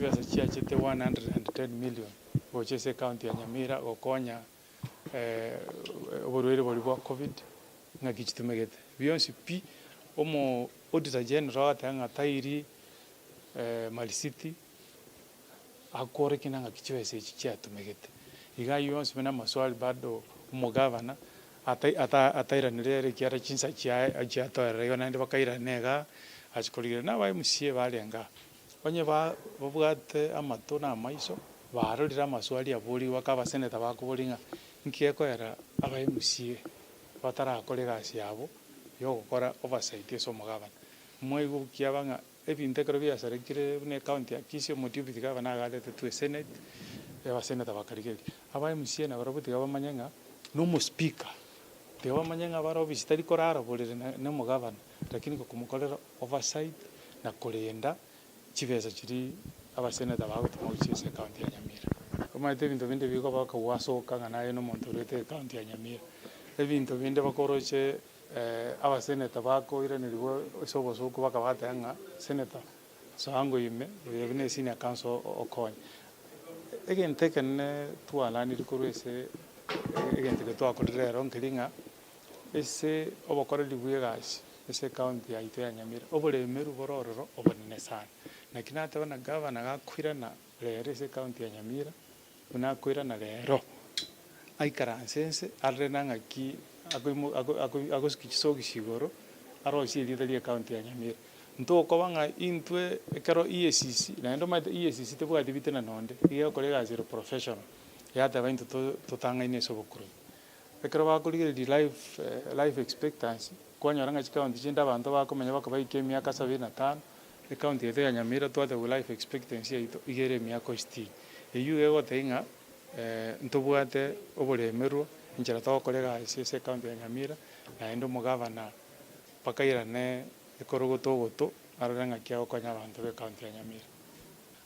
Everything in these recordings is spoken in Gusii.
Chibesa chiachete 110 million gocha ase ecounty ya Nyamira gokonya oborwaire boria bwa Covid ng'aki chitumegete. Bionsi pi, omo Auditor General agateba ng'a tairi marisiti akoorokia ng'a ng'aki chibesa echi chiatumegete. Iga aywo yonsi buna amaswali bado omogavana atai ata atairanire ere ekiagera chinsa chiaye chiatoerera igo naende bakairana igaa achi korigereria. Na aba MCA barenge aa, onye ba babwate amato na amaiso, barorire amaswali aborigwe aka abaseneta bakoboria ng'a nki gekoera aba MCA batarakora egasi yabo ya ogokora oversight ase omogavana. Mwaigwa kiaba ng'a Ebinto ekero biasarekire buna ecounty ya Kisii, omodepute gavana agaretetwe esenate, abaseneta bakarigereria. Aba MCA nabarabwo tiga bamanye ng'a na omospeaker, tiga bamanye ng'a bare ofisi tari korara borere na na omogavana, lakini gokomokorera oversight na korenda chibesa chiria abaseneta bagotoma gochia ase ecounty ya Nyamira. Omanyete ebinto binde bigoba okogwasoka ng'a naye na omonto orwete ecounty ya Nyamira, ebinto binde bakoroche Abaseneta bakoiranerigwa ase obosooku bakabatebia ng'a Senator soango ime oyo buna esenior counsel okonye. Egento ekenene twalanire korwa ase egento eke twakorire rero nkeri ng'a ase obokoreri bwa egasi ase ecounty yaito ya Nyamira, oboremeru bore ororo obonene sana. Naki nateba na gavana gakoirana rero ase ecounty ya Nyamira, Buna akoirana rero, aikaranse ense, arore nang'aki akoimo ako ako agosukia chisogisi igoro, arosie erieta ria ecounty ya Nyamira. Ntokoba ng'a intwe ekero EACC, naende omanyete EACC tebwati bitina nonde, nigo egokora egasi ere professional, yateba intwe to totang'aine ase obokurubi. Ekero bakorigereria life life expectancy, kwanyora ng'a chicounty chinde abanto bakomenya bakabaika emiaka sabini na tano, Ecounty yaito ya Nyamira twatebiwa life expectancy yaito iga ere emiaka sitini. Eyio iga egotebia ng'a ntobwate oboremerwa enchera togokora egasi ase ecounty ya Nyamira naende omogavana bakairane ekorogoto ogoto arore ng'aki agokonya abanto ba ecounty ya Nyamira.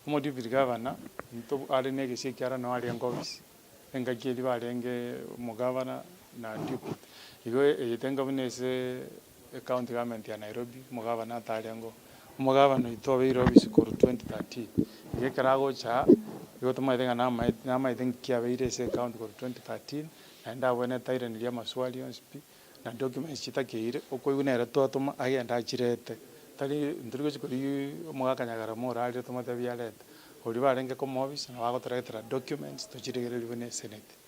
Omodeputy governor nto are na egesio ekiagera noo arenge ofisi engaki eria barenge omogavana na deputy. Igo eye tenga buna ase Ecounty government ya Nairobi, omogavana atarengeo. Omogavana oito obeire ofisi korwa 2013, iga ekero agocha aa, igo tomaete ng'a namaete namaete nki abeire ase ecounty korwa 2013, naende abwenerete airaneri amaswali onsi pi, na documents chitakeire, okoigwa nere twatoma agende achirete. Tari ntori gochi korigia omogaka Nyagarama orarire tomotebie arete. Oria barenge komoa ofisi nabo agotoretera documents tochiregereria buna esenate.